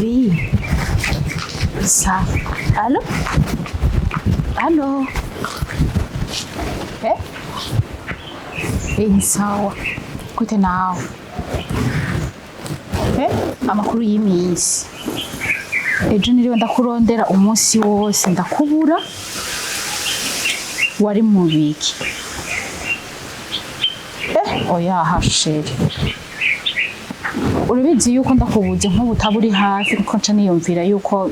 Oui. Ça. Allô? Allô? Eh? Eh, sawa. Gute nawe? Eh? Amakuru y'iminsi. Ejo niriwe ndakurondera umunsi wose ndakubura. Wari mu biki? Eh, oya hasheri. Urabizi yuko ndakubuze nk'ubu utaba uri hafi kuko nca niyumvira yuko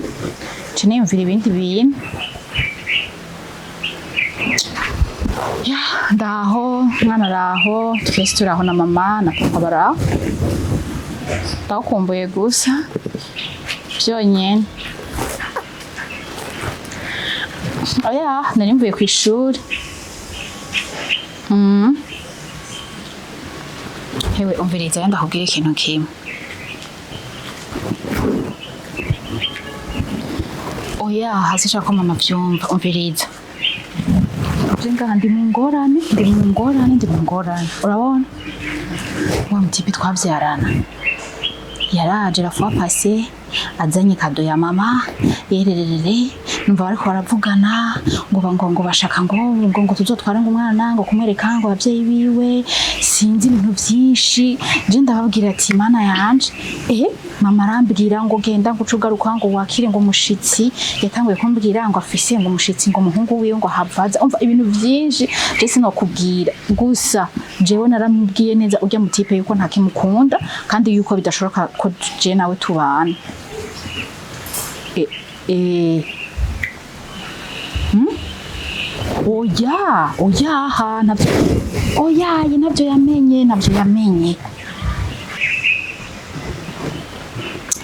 nca niyumvira ibindi bintu. Ya, ndaho, mwana araho, twese turaho na mama na papa baraho. Ndakumbuye gusa byonyene. Oya, nari mvuye kw'ishuri. Hewe umviriza ndakubwira ikintu kimwe. Oya, hasi shaka ko mama avyumva, umviriza. Je ngaha ndi mu ngorane, ndi mu ngorane, ndi mu ngorane. Urabona? Wa mutipe twavyarana. Yaraje la fois passée azanye kado ya mama yerererere, numva bariko baravugana ngo ngo bashaka ngo tuzotware ngo umwana ngo kumwereka ngo abavyeyi biwe, sinzi ibintu vyinshi. Je ndababwira ati mana yanje, mama arambwira ngo genda ngo ucugaruka ngo wakire ngo umushitsi, yatanguye kumbwira ngo afise ngo umushitsi ngo umuhungu wiwe ngo havaza, umva ibintu vyinshi je sinokubwira. Gusa jewe naramubwiye neza urya mutipe yuko ntakimukunda kandi yuko bidashoboka ko je nawe tubana. Oya, oya, ha, ntabyo. Oya, ye ntabyo yamenye, ntabyo yamenye.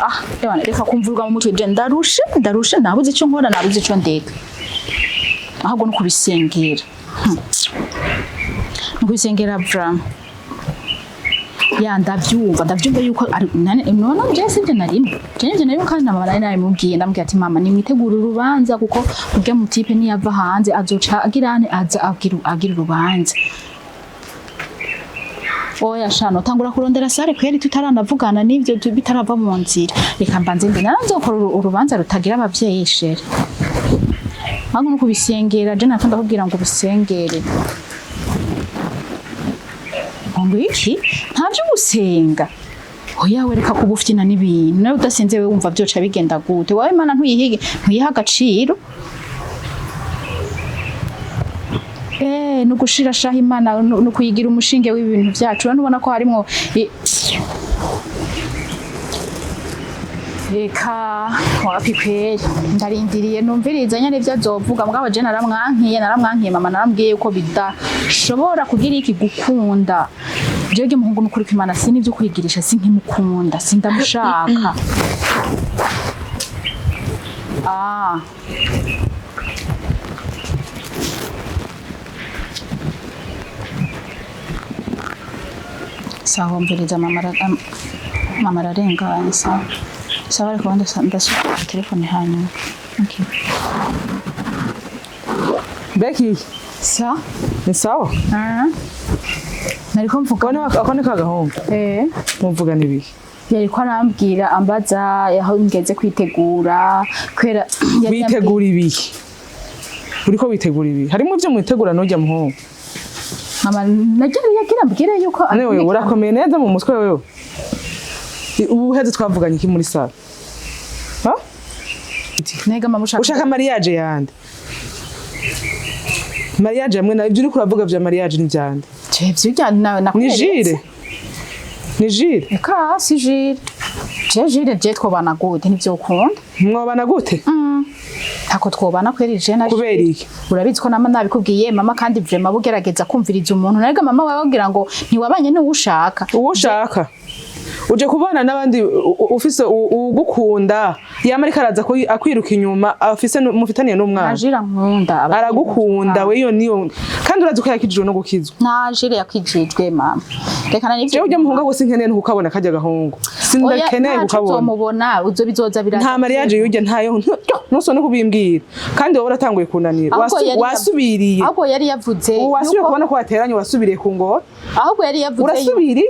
Ah, ewana, reka kumvuruga mu mutwe, je ndarushe, ndarushe, nabuze ico nkora, nabuze ico ndeka. Ahubwo no kubisengera. No kubisengera vraiment. Ya ndavyumva, ndavyumva yuko ari none je sivyo narimo. Je nivyo narimo kandi na mama nari nabimubwiye, ndamubwira ati mama nimwitegure urubanza kuko urya mutipe niyava hanze azoca agira ane aza agira urubanza. Oya shano tangura kurondera sare kweri tutaranavugana n'ivyo bitarava mu nzira. Reka mbanze ndi naranzokora urubanza rutagira abavyeyi shere. Ahubwo no kubisengera, je nakunda kubwira ngo ubisengere. Ngo iki? Ntavyo gusenga. Oya wereka kubufyina n'ibintu. Nawe udasenze wewe wumva vyoca bigenda gute? Wawe Imana ntuyihige, ntuyiha agaciro. Nugushira shaha Imana nukuyigira umushinge w'ibintu vyacu. Urabona ko harimwo reka wapi kweri, ndarindiriye numviriza nyene ivyo azovuga. Mugabo je naramwankiye, naramwankiye mama narambwiye yuko bidashobora kugira iki gukunda. Jewe umuhungu nukuri kw'Imana sinivyo kwigirisha, sinkimukunda, sindamushaka. Ah. Sawa mviriza mama mama ararenganye sawa. Sawa ariko ndasuka telefone hanyuma. Okay. Becky, Sa? ni sawa? Ah. Nariko mvuga. Ako ni kagahungu. Eh. Muvugana ibiki? Yariko arambwira ambaza aho ngeze kwitegura kubera yari yambwiye- Witegura ibiki? Uriko witegura ibiki? Harimo ivyo mwitegura n'urya muhungu. Mama nagira yagira ambwire yuko Ane wewe urakomeye neza mu mutwe wewe. Ubu uheze twavuganye iki muri sala? Ha? Nega mama ushaka Ushaka mariage yande? Mariage hamwe na ibyo uriko uravuga vya mariage ni vyande. Je vyurya na Ni nakweretse. jire. Ni jire. Eka si jire. Je jire je twobana gute ntivyokunda. Mwobana gute? Ntako twobana kweri je na Kubera iki? Urabizi ko nama nabikubwiye mama kandi vraiment bugerageza kumviriza umuntu. Narega mama wawe agira ngo ntiwabanye n'uwo ushaka. Uwo ushaka. Uje kubana n'abandi ufise ugukunda yama ariko araza akwiruka inyuma afise mufitaniye n'umwana. Nta jire nkunda. Aragukunda we iyo niyo kandi urazi ko yakijijwe no gukizwa. Nta jire yakijijwe mama. Reka na nivyo. Jewe ujya muhungu gusa nkeneye no kukabona kajya gahungu. Sindakeneye kukabona. Uzomubona uzo bizoza biraza. Nta mariage yujya ntayo nusone kubimbwira. Kandi wowe uratanguye kunanira. Wasubiriye. Ahubwo yari yavuze. Wasubiye kubona ko wateranye wasubiriye ku ngora. Ahubwo yari yavuze. Urasubiri?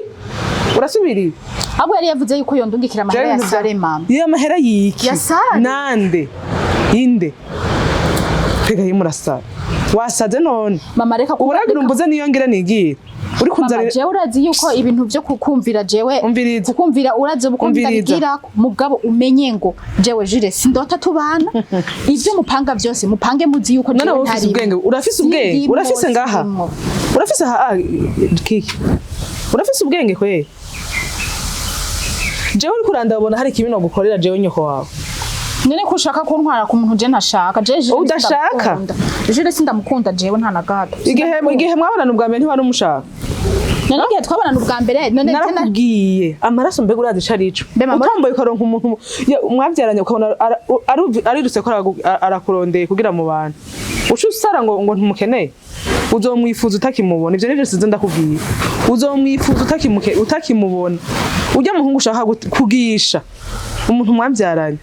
Urasubiriye? Ahubwo yari yavuze yuko yondungikira amahera ya sare, mama. Iyo amahera yiki? Ya sare. Nande inde pega yimurasara wasaze none? Mama, reka Uragira umbuze niyo ngira nigira uri Mama, kunzanira. jewe urazi yuko ibintu vyo kukumvira jewe Umviriza. kukumvira urazi uko Umviriza. ndabigira. Mugabo umenye ngo jewe Jire sindota tubana. Ivyo mupanga vyose mupange muzi yuko None jewe wowe ufise ntarimwo. ubwenge? Urafise ubwenge? Sindimwo, Urafise ngaha? sindimwo. Urafise aha, ah, kiki, urafise ubwenge kwe? Jewe uriko urandabona hari ikibi nogukorera jewe nyoko wawe? None ko ushaka kuntwara ku muntu je ntashaka, je Jire Udashaka? sindamukunda. Jire sindamukunda jewe, nta na gato. Igihe mwabonana ubwa mbere ntiwari umushaka? None igihe twabonana ubwa mbere, none je Narakubwiye amaraso, mbega urazi ico arico? Mbe mama- Utambaye ukaronka umuntu mwavyaranye, ukabona arirutse ko arakurondeye kugira mu bantu, uca usara ngo ntumukeneye. Uzomwifuza utakimubona. Ivyo nivyo size ndakubwira, uzomwifuza utakimubona. Urya muhungu ushaka kugisha umuntu mwavyaranye,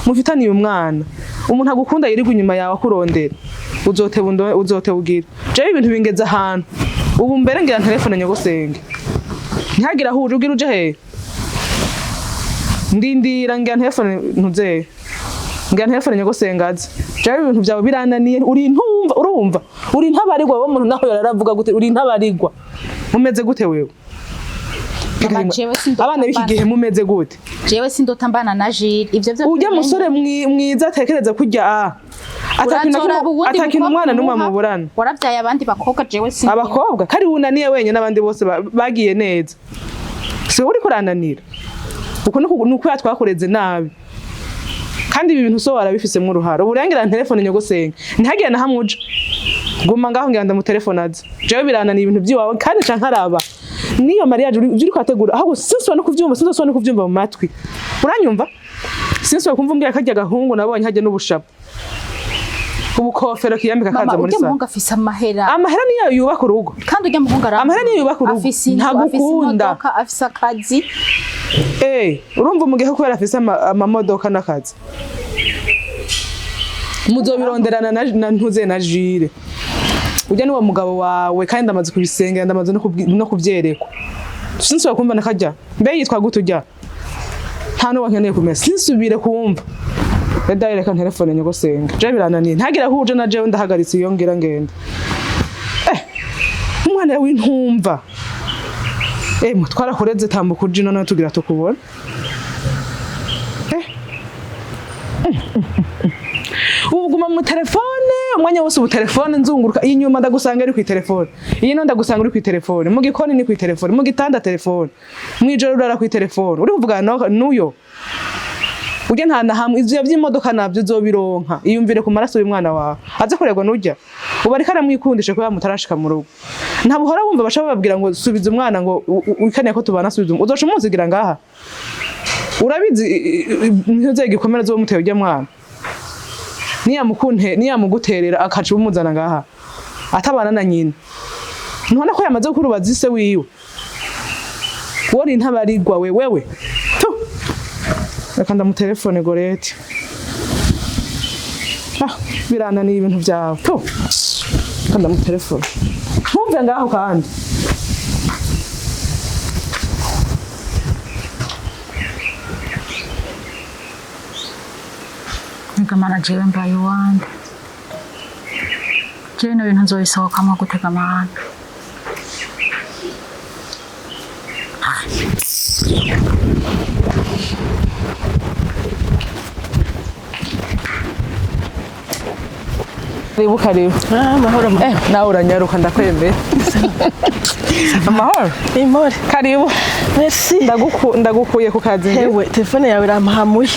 mufitaniye umwana, umuntu agukunda, yirirwa inyuma yawe akurondera, uzoteba uzoteba ugira. Jewe ibintu bingeze ahantu ubu mbere ngira telefone nyogosenge ntihagire aho uje ugira uje hehe. Ndindira, ngira telefone ntuzeye, ngira telefone nyogosenge aze. Jewe ibintu byawe birananiye, uri intumva, urumva uri intabarigwa wowe. Umuntu naho yaravuga gute? Uri intabarigwa. Mumeze gute wewe? Mama, jewe sindota Abana b'iki mbana. gihe mumeze gute? Jewe sindota mbana na Jire, ivyo vyo Urya musore mwiza atekereza kurya a Uratora uwundi atakintu mukobwa umwana n'umwe umuha, amuburana. Warabyaye abandi bakobwa, jewe sindimwo. Abakobwa kari wunaniye wenyine, abandi bose bagiye neza, si wowe uriko urananira. Uko ni uko twakureze nabi, kandi ibi bintu so warabifisemo uruhara. Ubu rero telefone nyogosenge ntihagire na hamwe uja, guma ngaho, ngira ndamutelefone aze. Jewe birananiye ibintu by'iwawe, kandi nca nkaraba niyo mariage uri uri kwategura. Ahubwo sinsubira no kuvyumva, sinzosubira no kuvyumva mu matwi, uranyumva? Sinsubira kumva umbwira karya gahungu nabonye hajya n'ubushapo, ubukofero kiyambika Mama, kaza muri urya salo. muhungu afise amahera. Amahera niyo yubaka urugo? Kandi urya muhungu arankunda. Amahera niyo yubaka urugo. Afise inzu, afise Ntagukunda. imodoka, afise akazi. Urumva umugihe kubera afise amamodoka n'akazi, muzobironderana na ntuze na Jire. Urya niwo mugabo wawe, kandi ndamaze kubisengera, ndamaze no kuvyerekwa. Sinsubira kumva nakarya mbe yitwa gute urya, nta n'uwo nkeneye kumenya, sinsubire kumva. Edayi, reka ntelefone nyogosenge, je birananiye. Ntagire aho uje na jewe ndahagaritse iyo ngira ngenda. Umwana w'intumva, emwe twarakureze, tambuka uje ino tugira tukubona. Ubu guma mu telefone umwanya wose, ubu telefone nzunguruka inyuma ndagusanga uri ku telefone, iyi no ndagusanga uri ku telefone, mu gikoni ni ku telefone, mu gitanda telefone, mwijoro urara ku telefone uri kuvugana n'uyo urya. Nta na hamwe ivyo vy'imodoka navyo uzobironka. Iyumvire ku maraso y'umwana wawe aze kurerwa n'urya ubu ariko aramwikundisha kubera mutarashika mu rugo. Ntabuhora wumva baca bababwira ngo subiza umwana, ngo wikeneye ko tubana, subiza umwana. Uzoca umuzigira ngaha, urabizi ntuzeye igikomere azomuteye urya mwana niyamukunte niyamuguterera akaca umuzana ngaha atabana na nyina. Ntubona ko yamaze kurubaza ise wiwe? Wori ntabarigwa we wewe tu. Reka ndamutelefone Gorete. Ah, birananiye ibintu byawe tu. Reka ndamutelefone, ntumve ngaho kandi. Ngamana jewe mbaye uwande? Jewe bino bintu nzobisohokamwo gutega amahana? Karibu, karibu. Ah, mahoro. Nawe uranyaruka, ndakwemeye. Amahoro. Impore. Karibu. Merci. Ndagukuye ku kazi nge. Hewe, telefone yawe irampahamuye.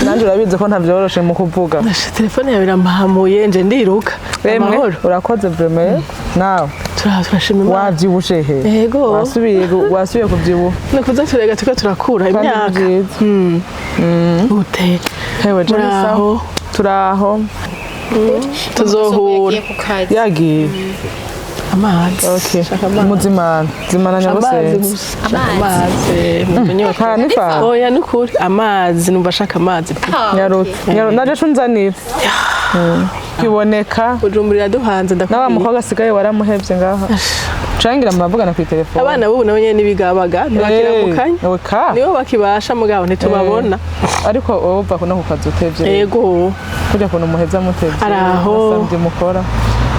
Nanjye urabizi ko ntabyoroshe mu kuvuga. Asha, telefone yawe irampahamuye, nje ndiruka. Emwe, Amahoro. urakoze vraiment nawe. Turashima Imana. Wavyibushe he? Yego. Wasubiye kuvyibuha. Nukuza turega turiko turakura Kandi ni imyaka. vyiza. Ute. Hewe, je ni sawa. Muraho. Turaho. Tuzohura. Yagiye ku kazi. Yagiye. Amazi. Okay. Shaka amazi. Muzimana zimana Amazi nyabusenzi. gusa. Shaka amazi. Numva inyota. Nta n'ifaha. Oya, nukuri. Amazi, numva ashaka amazi. Nyarutse naje cunzanira kiboneka. Bujumbura iraduhanze Nawa ndakubwiye. mukobwa asigaye waramuhevye ngaha. Cangira muravugana kuri telefone. Abana b'ubu nabo nyene n'ibigabaga, ntibakiramukanya. Oka. Nibo bakibasha, mugabo ntitubabona. Ariko wowe uva kuno ku kazi utevye. Yego. Kurya kuntu muheza mutevye. Araho. Asabye mukora.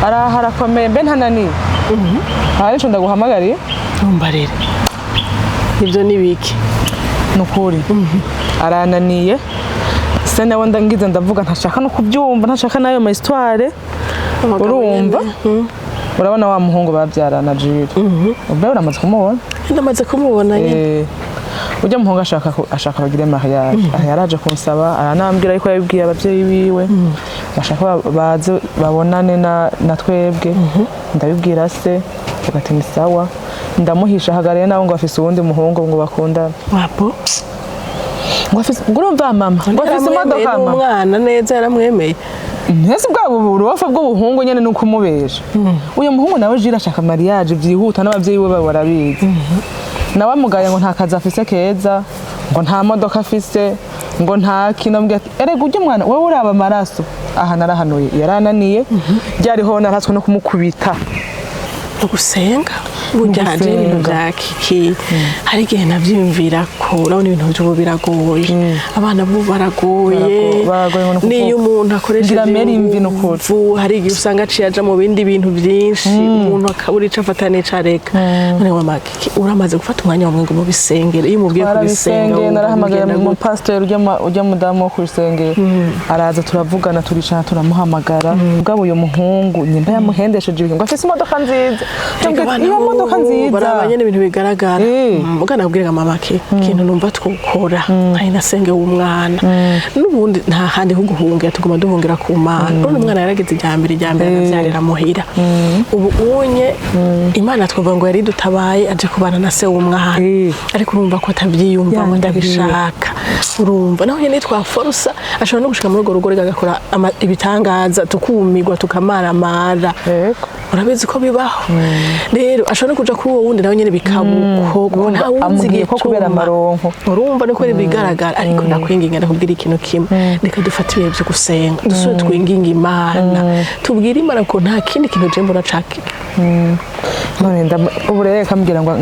Araho arakomeye mbe ntananiye. Hari ico ndaguhamagariye? Ntumbarire, ibyo ni biki? Nukuri. Arananiye. Se nawe ndangiza ndavuga ntashaka no kubyumva, ntashaka n'ayo ma histoire. Abagabo Urumva? nyene. Urabona wa muhungu babyarana Jules. Ubwo uramaze kumubona? Ndamaze kumubona nyene. Ujya muhungu ashaka ashaka bagire mariage. Aha yaraje kunsaba, aranambwira yuko yabibwiye ababyeyi biwe. Bashaka baze babonane na twebwe. Ndabibwira se, ugati ni sawa. Ndamuhisha hagariye nawe ngo afise uwundi muhungu ngo bakundana. Wapo. Ngo afise, ngo urumva mama, ngo afise Yaramwemeye imodoka mama. n'umwana neza yaramwemeye. Ntese bwa burofa bw'ubuhungu nyene nuko umubesha. Uyu muhungu nawe Jire ashaka mariage byihuta, n'ababyeyi we barabizi. Nawe amugaye ngo nta kazi afise keza, ngo nta modoka afise, ngo nta kino. Mbwira ati erega ujya mwana wowe uraba amaraso. Aha narahanuye, yarananiye, ryariho naratswe no kumukubita. Ugusenga burya haje ibintu Ugusenga. bya kiki, hari igihe navyiyumvira ko urabona ibintu by'ubu biragoye, abana b'ubu baragoye. Baragoye ngo ni ukuvuga. N'iyo umuntu akoresheje Ngira mera imvi n'ukuri. inguvu, hari igihe usanga aciye aja mu bindi bintu byinshi, umuntu akabura ico afata n'ico areka. None mama Kiki, uramaze gufata umwanya wawe ngo mubisengere? Iyo umubwiye kubisenga, Twarabisengeye. wumva Narahamagaye bigenda gute? umupasiteri ujya mudamu wo ku rusengero, araza turavugana, turicara, turamuhamagara. Mugabo uyu muhungu nyimba yamuhendesheje ibintu ngo afise imodoka nziza. Erega abana Iyo modoka b'ubu nziza baraba nyene ibintu bigaragara. Mugana abwira mama ke ikintu numva twokora, hari nasenge w'umwana n'ubundi nta handi ho guhungira, tuguma duhungira ku Mana. None umwana yarageze irya mbere, irya mbere aravyarira muhira. Ubu unye Imana twavuga ngo yari dutabaye, aje kubana na se w'umwana. Ariko urumva ko atavyiyumvamo. Ya, Ndabishaka, urumva naho nyene twaforusa ashobora no gushika muri urwo rugo rega agakora ibitangaza, tukumirwa, tukamaramara. Yego. Urabizi ko bibaho rero, ashobora no kuja kuri uwo wundi nawe nyene bikabuko, kuko nta wuzi Amubwiye ko kubera igituma. amaronko. Urumva no kubera ibigaragara. Ariko ndakwinginga, ndakubwira ikintu kimwe: reka dufate ibihe byo gusenga, dusubire twinginge Imana, tubwire Imana ko nta kindi kintu je mbona caki. None ubu rero reka mbwira ngo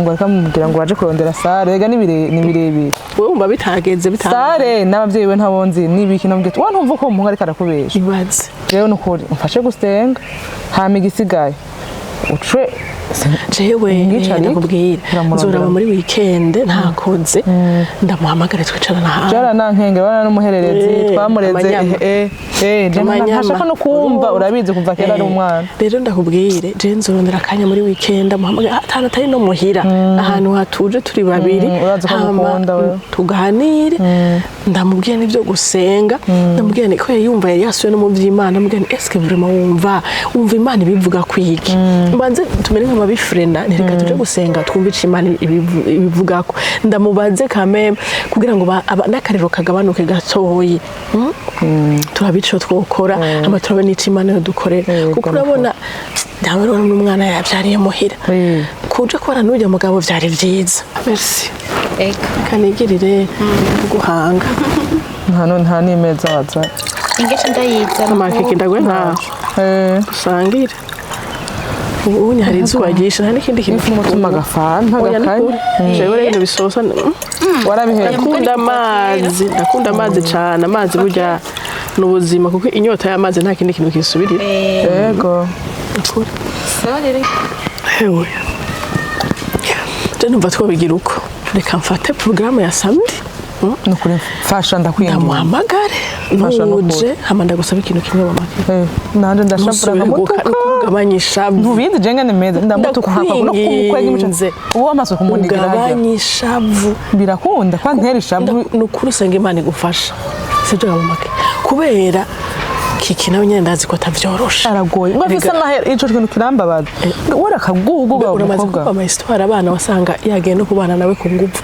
ngo reka mubwira ngo baje kurondera Sare, rega ni birebire. Wowe wumva bitageze bitageze. Sare n'ababyeyi we ntabonzi n'ibiki, nambwira ati wowe ntumva ko uwo muhungu ariko arakubesha. Ibaze. Rero nukuri umfashe gusenga, hama igisigaye uce. Jewe Umwicarike, ndakubwira, uramurondera. nzoraba muri weekend ntakoze, ndamuhamagare twicarana hanze. Jara nankenge bana n'umuhererezi twamureze. Amanyama. Je Amanyama. ntashaka no kumva. Urabizi kuva kera ari Eh, umwana. Rero ndakubwire, je nzorondera akanya muri weekend amuhamagare ahantu atari no muhira, ahantu hatuje turi babiri. Urazi ko Hama, agukunda wewe. tuganire, ndamubwiye n'ibyo gusenga, ndamubwiye ni ko yumva yari yasuye no mu by'Imana, ndamubwiye ni est-ce que vraiment wumva Imana ibivuga kwiki, mbanze tumere nk'ababifrena, reka tuje gusenga twumve ico Imana ibivugako, ndamubaze kameme kugira ngo n'akariro kagabanuke gatoyi. Turabe ico twokora, hama turabe n'ico Imana yodukorera, kuko urabona ndabona n'umwana yavyariye muhira. Kuja kubana n'urya mugabo vyari vyiza, merci. Eka. Kanigirire guhanga. Nta nta n'imeza waza. Ingeshe ndayizana. Amakeke ndagwe ntaho. Usangire, ubu hari izuba ryinshi, nta n'ikindi kintu. Ifu umutima agafanta Oya, agakanya. nukuri jewe rero ibintu bisosa Warabihebye. Ndakunda amazi, ndakunda amazi cyane. Amazi burya ni ubuzima, kuko inyota y'amazi nta kindi kintu kisubirira. Yego. Ukuri. Sawa rero. Hewe, je numva twobigira uko: reka mfate porogaramu ya samedi. Nukuri mfasha, ndakwinginze. Ndamuhamagare. Mfasha nukuri. Nuje hama ndagusaba ikintu kimwe, mama. Nanje ndashavura nkamutuka. Ugabanye ishavu. Ntubizi je ngene meze, ndamutuka nkakwa no kumukwega imico. Ndakwinginze. Uwo amaze kumunigira harya. Ugabanye ishavu. Birakunda kwa ntera ishavu. Ni ukuri usanga Imana igufasha, sibyo mama? Kubera Kiki nawe nyine ndazi ko atavyoroshe. Aragoye, ngo afise Erega- amahera, ico kintu kirambabaza. Wari akagugu ga Uramaze umukobwa. kumva ama histoire abana wasanga yagiye no kubana nawe ku nguvu.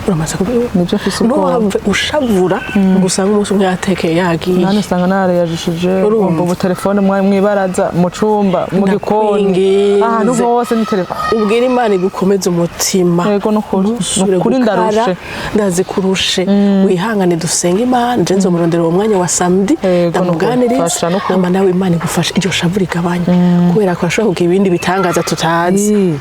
Uramaze kubibona. Nibyo mfise ubwoba. Ntuhave ushavura ngo usange umunsi umwe yatekeye yagiye. Nani usanga nareyajishije. Urumva. Ubu telefone mwibaraza, mu cumba, mu gikoni, Ndakwinginze. ahantu hose ni telefone. Ubwira Imana igukomeze umutima. Yego, nukuri. Ntusubire Nukuri gukara. ndarushe. Ndazi kurushe, wihangane, dusenge Imana. Je nzomurondera uwo mwanya wa samedi, Yego, ndamuganiriza. nukuri. Fasha, nukuri. Ama nawe Imana igufashe, iryo shavu rigabanye, kubera ko ashobora kugira ibindi bitangaza tutazi.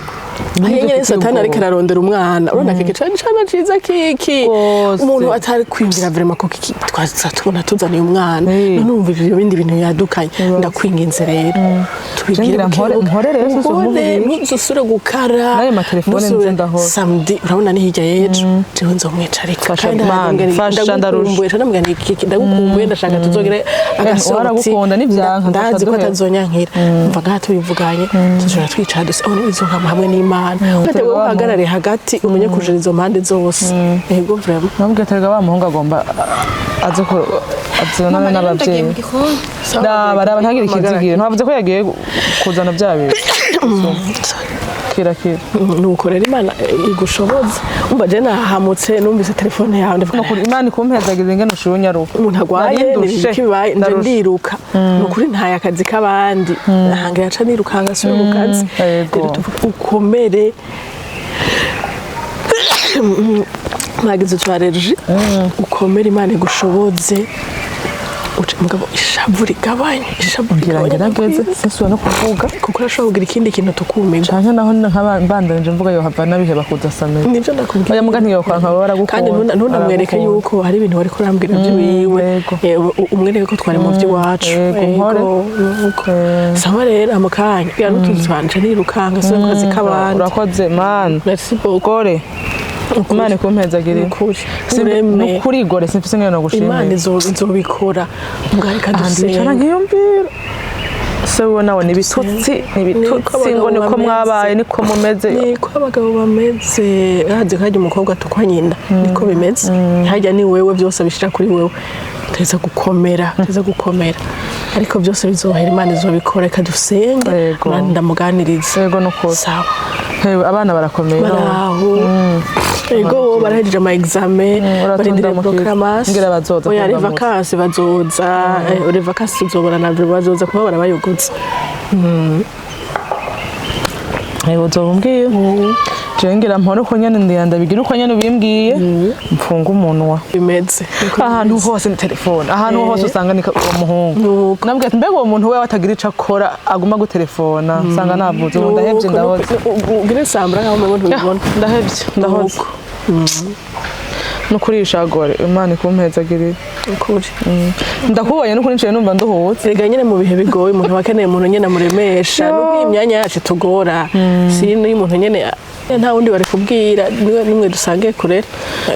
Hariya nyene Satani ariko ararondera umwana. Urabona keke cari cana ciza kiki Rwose. umuntu atari kwiyumvira vraiment ko kiki twaza tubona tuzaniye umwana. None urumva ivyo bindi bintu yadukanye. Ndakwinginze rero, tubigire Ngira buke buke. mpore rero, sose Mpore, nkuvugishe. ntuzusubire gukara. N'ayo matelefone Ntusubire- nze ndahora. Samedi urabona ni hirya y'ejo, jewe nzomwicarika. Fasha, Kandi man, ndamubwira nti, fasha, ndarusha. ndagukumbuye, ndamubwira nti, kiki ndagukumbuye, ndashaka tuzogere agasorti. Waragukunda, nivyanka, Ndazi ko nzoca duhera. atazonyankira. Mva ngaha tubivuganye, tuzora twicara duse aho nibizokama hamwe n'Imana. Ufate wowe uhagarare hagati, umenye kujera izo mpande zose. Yego, vraiment. Nabwo terega wa muhungu agomba aze ko azonana n'abavyeyi. Raba, raba, ntagire ikizigiro. Ntavuze ko yagiye kuzana bya bintu. Kira kira. Nuko rero Imana igushoboza. Umva, je nahamutse numvise telefone yawe, ndavuga Nukuri Imana ikumpezagize ingene ushunyaruka. umuntu agwaye Nari ndushe, n'ibiki bibaye, nje ndarushe. ndiruka. Ni ukuri ntaye akazi k'abandi, ahangira aca nirukanga asubire mu kazi. Yego. Rero tuvuga ukomere, mwagize utu allergie, ukomere, Imana igushoboze. Uce mugabo ishavu rigabanye, ishavu Ngira rigabanye. ngerageze sinsubiye no kuvuga. Kuko urashobora kugira ikindi kintu tukumirwa. Canke naho nkaba mbandanije mvuga yohava nabiheba kuza samedi. Nibyo ndakubwira. Oya, muga ntiyokwanka, baba baragukunda. Kandi ntunamwereke Baragukunda. yuko hari ibintu wari kurambwira by'iwiwe. Yego. Umwereke ko twari mu by'iwacu. Yego, mpore. Nuko. Sawa rero, amukanya ya n'utuzi twanje nirukanga asubire mu kazi k'abandi. Urakoze mana. Merci beaucoup. Gore, Imana ikumpezagire. Nukuri ureme. Nukuri gore, simfise ingene Imana nogushimira. izobikora mbwa, reka Ahandi wicara dusenge. nkiyumvira se wowe nawe ni ibitutsi, ni ibitutsi ngo Niko niko abagabo mwabaye, niko mumeze. Niko abagabo bameze. Hazi ko hajya umukobwa atukwa nyina, niko bimeze. Hajya ni wewe, byose abishira kuri wewe. Teza gukomera, teza gukomera, ariko byose bizohera, Imana izobikora. Reka dusenge. Yego. Ndamuganiriza. Yego, nukuri. Sawa. Hewe, abana barakomeye. Baraho, ego, barahejeje ama examen. Uratunda Barindiriye mukiri. proclamation. Ngira bazoza Oya, les kuramutsa. vacances bazoza. Les vacances tuzobona na bazoza kuba barabayogotse. Hewe, uzoba umbwiye. Jewe ngira mpore uko nyene, ndira ndabigira uko nyene ubimbwiye, mfunga umunwa. Bimeze. Niko Ahantu bimeze. hose ni telefone, ahantu hose usanga ni uwo muhungu. Nuko. Nabwiye ati mbega uwo muntu we atagira ico akora aguma gutelefona, usanga navuze ubu ndahevye, ndahoze. Ugire sambra nkaho umengo ntubibona. Ndahevye, ndahoze. Nuko. Nukuri ishagore, Imana ikumpezagirire. Ukuri. Ndakubonye nukuri, nciye numva nduhutse. Erega nyene mu bihe bigoye umuntu aba akeneye umuntu nyene amuremesha, nubwo iyi myanya yacu itugora. Si niyo umuntu nyene nta wundi bari kubwira, niwe nimwe dusangiye kurera.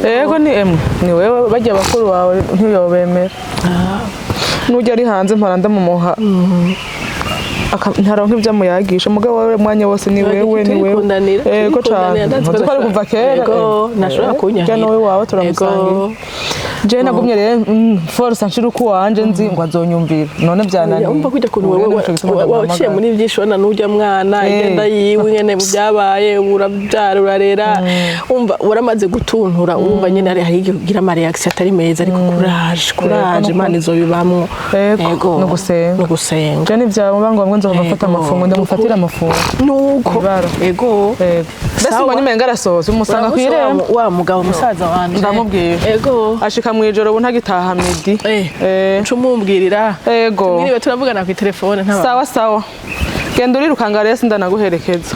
Ego, ni emwe, ni wewe. Bajya bakuru bawe ntiyobemera, nujya ari hanze mpora ndamumuha. Ntaronka ibyo amuyagisha. Mugabo wewe mwanya wose ni wewe, ni wewe. Turikundanira. Ego cane, ntuzi ko ari kuva kera. Ego, ntashobora kunyahira. Jya nawe wawe turamusangira. Ego. Je nagumye rero force nshira uko wanje nzi ngo azonyumvira, none byananiye. Umva kujya kuntu Ubu rero wewe nico gituma waciye ndamuhamagara. muri byinshi, ubona n'ujya mwana igenda yiwe nyene byabaye, urabyara, urarera, umva waramaze gutuntura, urumva nyene hari igihe ugira ama reaction atari meza, ariko courage, courage, Imana izobibamwo. Ego, no gusenga. No gusenga. Je nivyaba ngombwa nzohava mfata Ego. amafungo, ndamufatira amafungo. Nuko. Ibara. Ego. Ego. Mbese Sawa. mbonye umenga arasohotse, umusanga Uramutse kw'irembo. wa mugabo musaza wanje. Ndamubwira. Ego. Ashika mw'ijoro, ubu ntagitaha midi. Nca umumbwirira. Ego. Mwiriwe turavugana ku telefone ntaba. Sawa sawa, genda urirukanga rero, sindanaguherekeza.